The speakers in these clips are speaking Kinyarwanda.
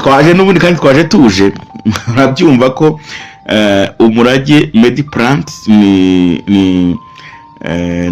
Twaje n'ubundi kandi twaje tuje, murabyumva ko Umurage Mediplant ni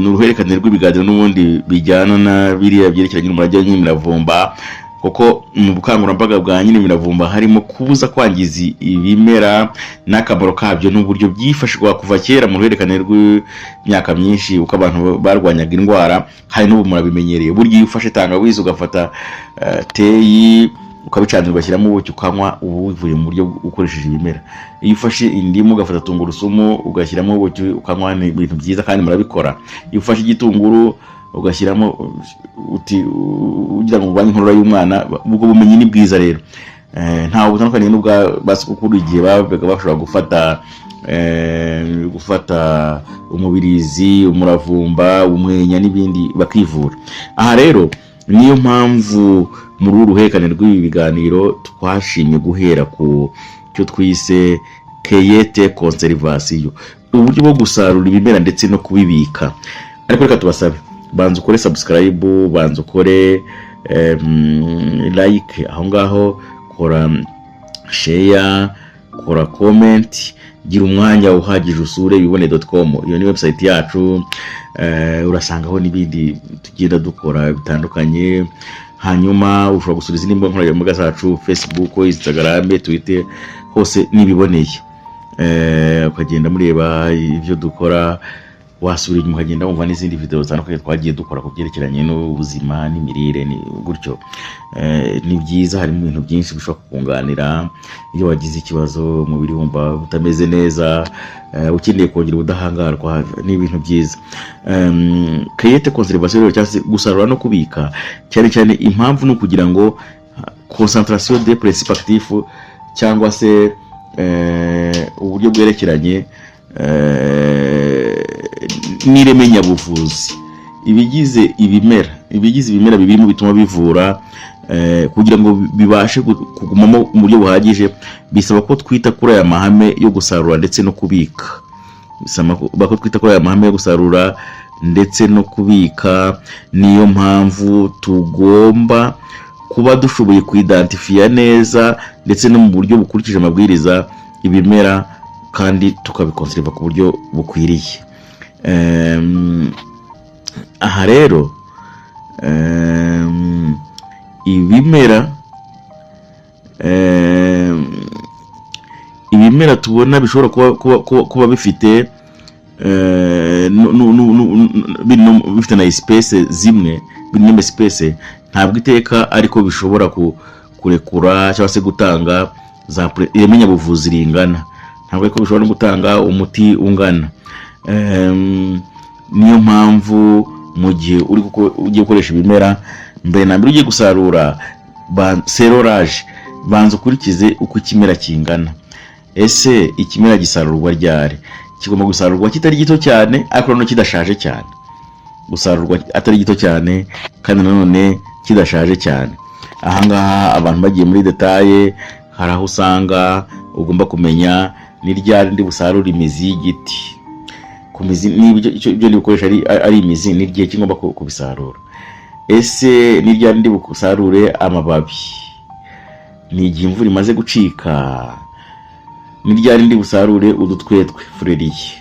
uruhererekane rw'ibiganiro n'ubundi bijyana na biriya byerekeranye n'umurage nyir'imiravumba, kuko mu bukangurambaga bwa nyir'imiravumba harimo kubuza kwangiza ibimera n'akamaro kabyo n'uburyo byifashishwa kuva kera mu ruhererekane rw'imyaka myinshi, uko abantu barwanyaga indwara. Hari n'ubu murabimenyereye, burya iyo ufashe tangawizi, ugafata teyi, ukabicanira, ugashyiramo ubuki, ukanywa, uba wivuye mu buryo ukoresheje ibimera. Iyo ufashe indimu, ugafata tungurusumu, ugashyiramo ubuki, ukanywa, ni ibintu byiza kandi murabikora. Iyo ufashe igitunguru ugashyiramo uti ugira ngo urwanye inkorora y'umwana, ubwo bumenyi ni bwiza rero. Ntawe butandukaniye n'ubwa ba sogokuru igihe babaga bashobora gufata umubirizi, umuravumba, umwenya n'ibindi bakivura. Aha rero niyo mpamvu muri uru ruhererekane rw'ibi biganiro twashimye guhera ku cyo twise cueillette conservation, uburyo bwo gusarura ibimera ndetse no kubibika. Ariko reka tubasabe, banza ukore subscribe, banza ukore like aho ngaho, kora share, kora comment, gira umwanya uhagije usure ibibone.com. Iyo ni website yacu, urasangaho n'ibindi tugenda dukora bitandukanye. Hanyuma ushobora gusura izindi mbuga nkoranyambaga zacu: Facebook, Instagram, Twitter, hose n'ibiboneye. Ukagenda mureba ibyo dukora, wasubira inyuma ukagenda wumva n'izindi video zitandukanye twagiye dukora ku byerekeranye n'ubuzima n'imirire, ni gutyo. Ni byiza, harimo ibintu byinshi bishobora kukunganira iyo wagize ikibazo, umubiri wumva utameze neza, ukeneye kongera ubudahangarwa, ni ibintu byiza. Cueillette conservation rero, cyangwa se gusarura no kubika, cyane cyane impamvu ni ukugira ngo concentration de principe actif, cyangwa se uburyo bwerekeranye n'ireme nyabuvuzi, ibigize ibimera bibirimo bituma bivura, kugira ngo bibashe kugumamo mu buryo buhagije, bisaba ko twita kuri aya mahame yo gusarura ndetse no kubika. Bisaba ko twita kuri aya mahame yo gusarura ndetse no kubika. Niyo mpamvu tugomba kuba dushoboye kuidentifia neza ndetse no mu buryo bukurikije amabwiriza ibimera, kandi tukabikonseriva ku buryo bukwiriye. Aha rero ibimera tubona bishobora kuba bifite biri bifite na espèces zimwe, biri no espèce, ntabwo iteka ariko bishobora kurekura cyangwa se gutanga za ireme nyabuvuzi ringana, ntabwo ariko bishobora no gutanga umuti ungana. Niyo mpamvu mu gihe uri ugiye gukoresha ibimera, mbere na mbere ugiye gusarura selon l'âge, banza ukurikize uko ikimera kingana. Ese ikimera gisarurwa ryari? Kigomba gusarurwa kitari gito cyane ariko nanone kidashaje cyane. Gusarurwa atari gito cyane kandi nanone kidashaje cyane. Ahangaha abantu bagiye muri détails, hari aho usanga ugomba kumenya ni ryari ndi busarure imizi y'igiti. Ku mizi, niba ibyo ndi gukoresha ari imizi, ni igihe ki ngomba kubisarura? Ese ni ryari ndi busarure amababi? Ni igihe imvura imaze gucika. Ni ryari ndi busarure udutwetwe, fleurets?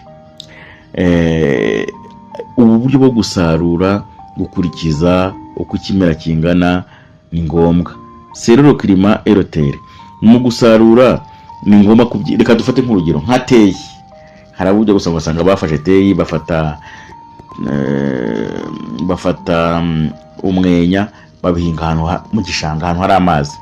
Ubu buryo bwo gusarura gukurikiza uko ikimera kingana ni ngombwa, selon climat et terre. Mu gusarura ni ngombwa reka dufate nk'urugero nka teyi. Hari abo ujya gusa ugasanga bafashe teyi, bafata umwenya, babihinga ahantu mu gishanga, ahantu hari amazi.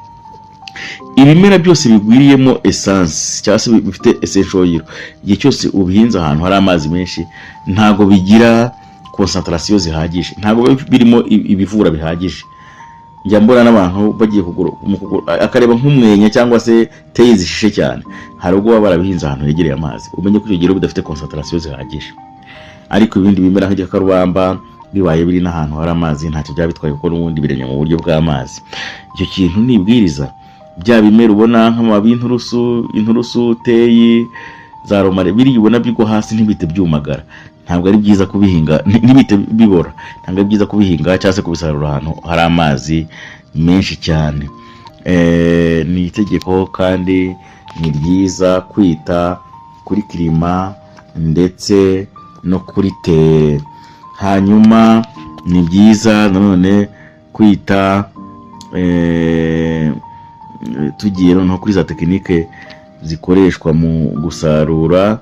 Ibimera byose bigwiriyemo essence cyangwa se bifite essential oil, igihe cyose ubihinze ahantu hari amazi menshi, ntabwo bigira concentration zihagije, ntabwo biba birimo ibivura bihagije. Njya mbona n'abantu bagiye kugura, mu kugura akareba nk'umwenya cyangwa se teyi zishishe cyane, hari ubwo baba barabihinze ahantu hegereye amazi. Umenye ko icyo gihe rero bidafite concentration zihagije. Ariko ibindi bimera nk'igikakarubamba, bibaye biri n'ahantu hari amazi, ntacyo byaba bitwaye, kuko n'ubundi biremye mu buryo bw'amazi. Icyo kintu ni ibwiriza. Bya bimera ubona nk'amababi y'inturusu, inturusu, teyi, za romarin, biriya ubona bigwa hasi ntibihite byumagara, ntabwo ari byiza kubihinga, ntibihite bibora, ntabwo ari byiza kubihinga cyangwa se kubisarura ahantu hari amazi menshi cyane. Ni itegeko kandi ni ryiza kwita kuri climat ndetse no kuri terre. Hanyuma ni byiza nanone kwita, tugiye noneho kuri za technique zikoreshwa mu gusarura,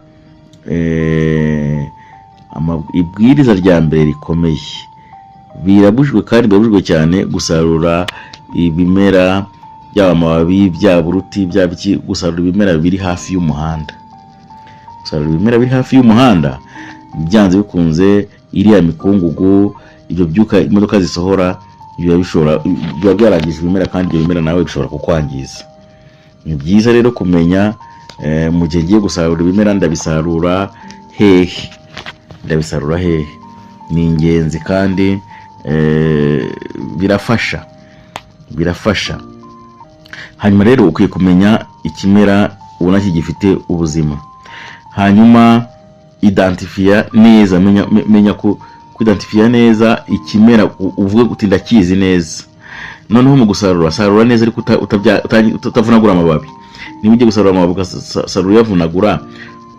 ibwiriza rya mbere rikomeye: birabujijwe kandi birabujijwe cyane gusarura ibimera, byaba amababi, byaba uruti, byaba iki, gusarura ibimera biri hafi y'umuhanda. Gusarura ibimera biri hafi y'umuhanda, byanze bikunze iriya mikungugu, ibyo byuka imodoka zisohora, biba bishobora, biba byarangije ibimera, kandi ibyo bimera nawe bishobora kukwangiza. Ni byiza rero kumenya, mu gihe ngiye gusarura ibimera, ndabisarura hehe? Ndabisarura hehe? Ni ingenzi kandi birafasha, birafasha. Hanyuma rero ukwiye kumenya ikimera ubona kigifite ubuzima. Hanyuma identifiya neza, menya ku kuidentifia neza ikimera, uvuge uti: "Ndakizi neza." Noneho mu gusarura, sarura neza ariko utavunagura amababi. Niba ugiye gusarura amababi, ugasarura uyavunagura,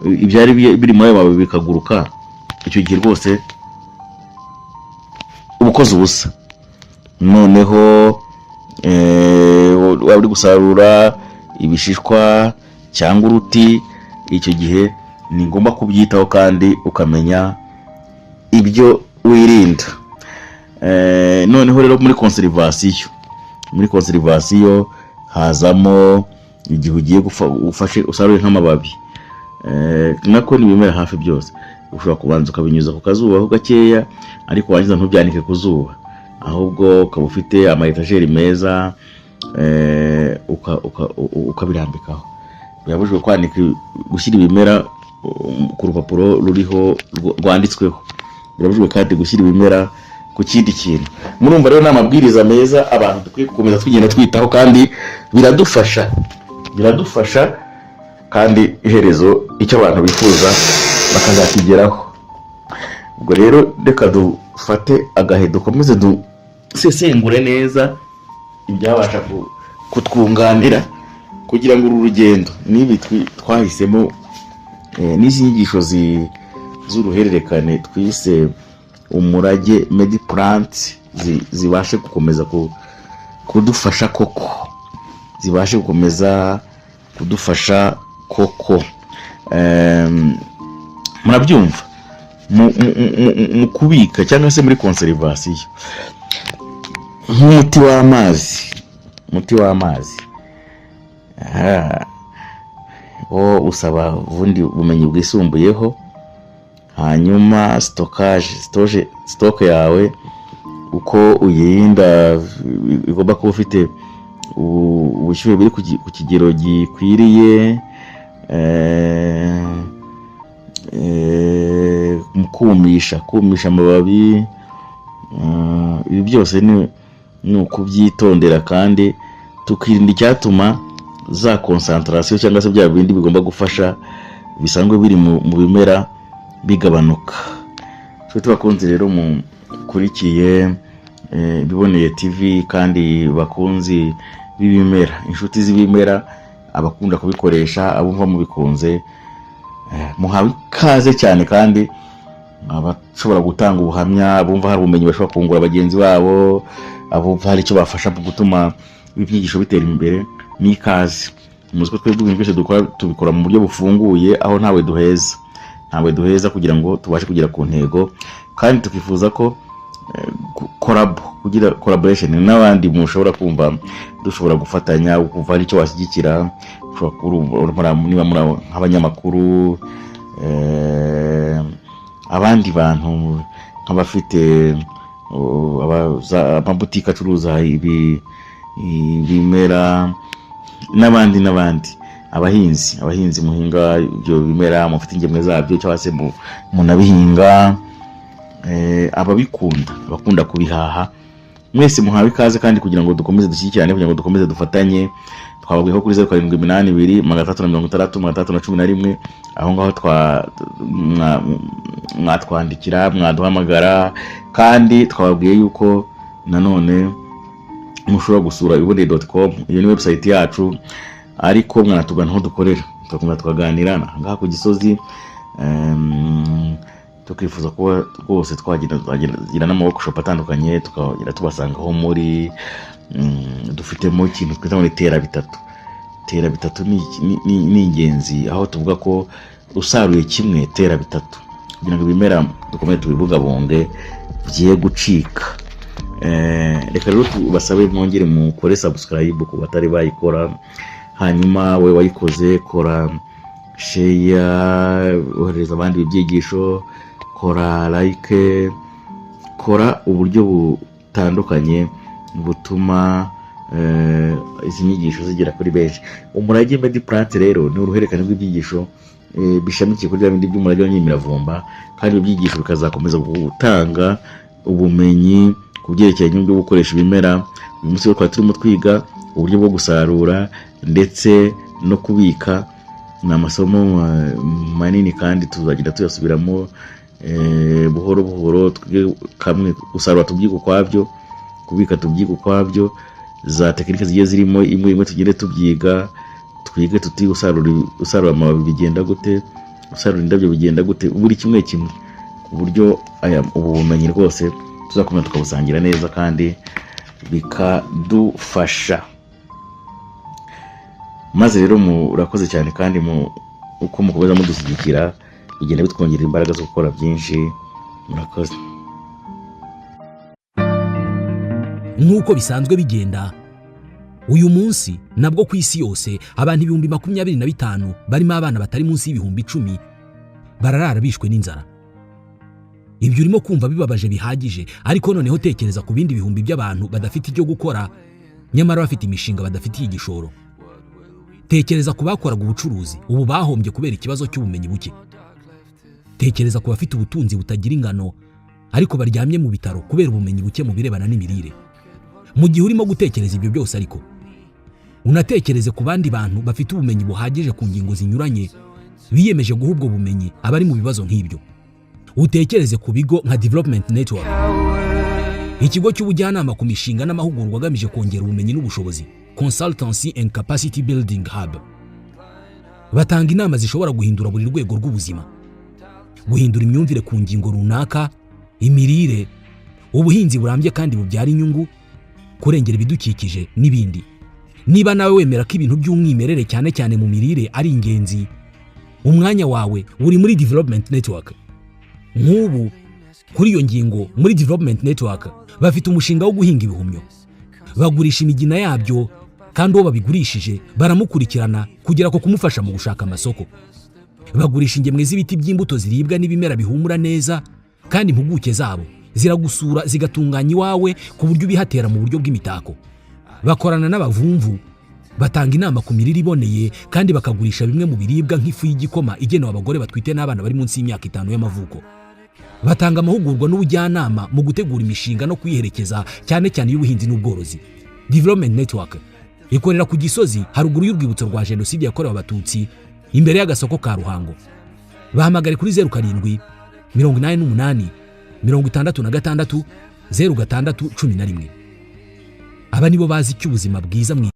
ibyari biri muri ayo mababi bikaguruka, icyo gihe rwose uba ukoze ubusa. Noneho waba uri gusarura ibishishwa cyangwa uruti, icyo gihe ni ngombwa kubyitaho kandi ukamenya ibyo wirinda. Noneho rero muri conservation hazamo igihe ugiye ufashe usaruye nk'amababi, nako ni ibimera hafi byose, ushobora kubanza ukabinyuza ku kazuba ho gakeya, ariko warangiza ntubyanike ku zuba, ahubwo ukaba ufite ama étagère meza, ukabirambikaho. Birabujijwe kwanika, gushyira ibimera ku rupapuro ruriho rwanditsweho. Birabujijwe kandi gushyira ibimera ku kindi kintu. Murumva rero ni amabwiriza meza abantu dukwiye gukomeza tugenda twitaho, kandi biradufasha, biradufasha, kandi iherezo icyo abantu bifuza bakazakigeraho. Ubwo rero reka dufate agahe, dukomeze dusesengure neza ibyabasha kutwunganira kugira ngo uru rugendo n'ibi twahisemo, n'izi nyigisho z'uruhererekane twise Umurage Mediplant, zibashe gukomeza kudufasha koko, zibashe gukomeza kudufasha koko. Murabyumva, mu kubika cyangwa se muri conservation, nk'umuti w'amazi, umuti w'amazi wo usaba ubundi bumenyi bwisumbuyeho. Hanyuma stockage, stock yawe uko uyirinda, igomba kuba ufite ubushyuhe buri ku kigero gikwiriye, mu kumisha amababi, ibi byose ni ukubyitondera kandi tukirinda icyatuma za concentration cyangwa se bya bindi bigomba gufasha bisanzwe biri mu bimera bigabanuka. Nshuti bakunzi rero mukurikiye Biboneye TV, kandi bakunzi b'ibimera, inshuti z'ibimera, abakunda kubikoresha, abumva mubikunze, muhawe ikaze cyane. Kandi abashobora gutanga ubuhamya, bumva hari ubumenyi bashobora kungura bagenzi babo, abumva hari icyo bafasha mu gutuma ibyigisho bitera imbere, ni ikaze. Muzi ko twebwe ibintu byose dukora tubikora mu buryo bufunguye, aho ntawe duheza, ntawe duheza, kugira ngo tubashe kugera ku ntego. Kandi tukifuza ko collabo, kugira collaboration n'abandi mushobora kumva dushobora gufatanya, ukumva hari icyo washyigikira, ushobora kuba niba muri nk'abanyamakuru, abandi bantu nk'abafite amabutike acuruza ibimera n'abandi n'abandi, abahinzi muhinga ibyo bimera, mufite ingemwe zabyo cyangwa se munabihinga, ababikunda, abakunda kubihaha, mwese muhawe ikaze. Kandi kugira ngo dukomeze dushyigikirane, kugira ngo dukomeze dufatanye, twababwiye ko kuri 0782360611, aho ngaho mwatwandikira, mwaduhamagara. Kandi twababwiye yuko nanone Mushobora gusura iboneye.com, iyo ni website yacu, ariko mwanatugana aho dukorera, tugakomeza tukaganira aha ngaha ku Gisozi. Tukifuza kuba rwose twagira n'amaworkshop atandukanye, tukagenda tubasangaho muri dufitemo ikintu twita ngo ni tera bitatu. Tera bitatu ni ingenzi, aho tuvuga ko usaruye kimwe tera bitatu, kugira ngo ibimera dukomeze tubibungabunge bigiye gucika. Reka rero tubasabe mwongere mukore subscribe ku batari bayikora, hanyuma we wayikoze kora share, ohereza abandi ibyigisho, kora like, kora uburyo butandukanye butuma izi nyigisho zigera kuri benshi. Umurage Mediplant rero ni uruhererekane rw'ibyigisho bishamikiye kuri bya bindi by'umurage wa Nyimiravumba, kandi ibyo byigisho bikazakomeza gutanga ubumenyi ku byerekeranye n'uburyo bwo gukoresha ibimera. Uyu munsi rero twari turimo twiga uburyo bwo gusarura ndetse no kubika. Ni amasomo manini kandi tuzagenda tuyasubiramo buhoro buhoro. Twige kamwe, gusarura tubyige ukwabyo, kubika tubyige ukwabyo, za tekinike zigiye zirimo imwe imwe tugende tubyiga. Twige tuti usarura amababi bigenda gute, usarura indabyo bigenda gute, buri kimwe kimwe, ku buryo aya ubu bumenyi rwose tuzakomeza tukabusangira neza kandi bikadufasha. Maze rero murakoze cyane, kandi mu uko mukomeza mudushyigikira bigenda bitwongerera imbaraga zo gukora byinshi. Murakoze. Nk'uko bisanzwe bigenda, uyu munsi nabwo ku isi yose abantu 25,000 barimo abana batari munsi y'10,000 bararara bishwe n'inzara. Ibyo urimo kumva bibabaje bihagije, ariko noneho tekereza ku bindi bihumbi by'abantu badafite icyo gukora nyamara bafite imishinga badafitiye igishoro. Tekereza ku bakoraga ubucuruzi ubu bahombye kubera ikibazo cy'ubumenyi buke. Tekereza ku bafite ubutunzi butagira ingano ariko baryamye mu bitaro kubera ubumenyi buke mu birebana n'imirire. Mu gihe urimo gutekereza ibyo byose ariko, unatekereze ku bandi bantu bafite ubumenyi buhagije ku ngingo zinyuranye, biyemeje guha ubwo bumenyi abari mu bibazo nk'ibyo. Utekereze ku bigo nka Development Network, ikigo cy'ubujyanama ku mishinga n'amahugurwa agamije kongera ubumenyi n'ubushobozi, Consultancy and Capacity Building Hub. Batanga inama zishobora guhindura buri rwego rw'ubuzima, guhindura imyumvire ku ngingo runaka, imirire, ubuhinzi burambye kandi bubyara inyungu, kurengera ibidukikije n'ibindi. Niba nawe wemera ko ibintu by'umwimerere, cyane cyane mu mirire, ari ingenzi, umwanya wawe uri muri Development Network. Nk'ubu kuri iyo ngingo, muri Development Network bafite umushinga wo guhinga ibihumyo, bagurisha imigina yabyo, kandi uwo babigurishije baramukurikirana kugera ku kumufasha mu gushaka amasoko. Bagurisha ingemwe z'ibiti by'imbuto ziribwa n'ibimera bihumura neza, kandi impuguke zabo ziragusura zigatunganya iwawe ku buryo ubihatera mu buryo bw'imitako. Bakorana n'abavumvu, batanga inama ku mirire iboneye, kandi bakagurisha bimwe mu biribwa nk'ifu y'igikoma igenewe abagore batwite n'abana bari munsi y'imyaka 5 y'amavuko. Batanga amahugurwa n'ubujyanama mu gutegura imishinga no kuyiherekeza, cyane cyane iy'ubuhinzi n'ubworozi. Development Network ikorera ku Gisozi, haruguru y'urwibutso rwa Jenoside yakorewe Abatutsi, imbere y'agasoko ka Ruhango. Bahamagare kuri 0788 66 06 11. Aba nibo bazi icyo ubuzima bwiza mu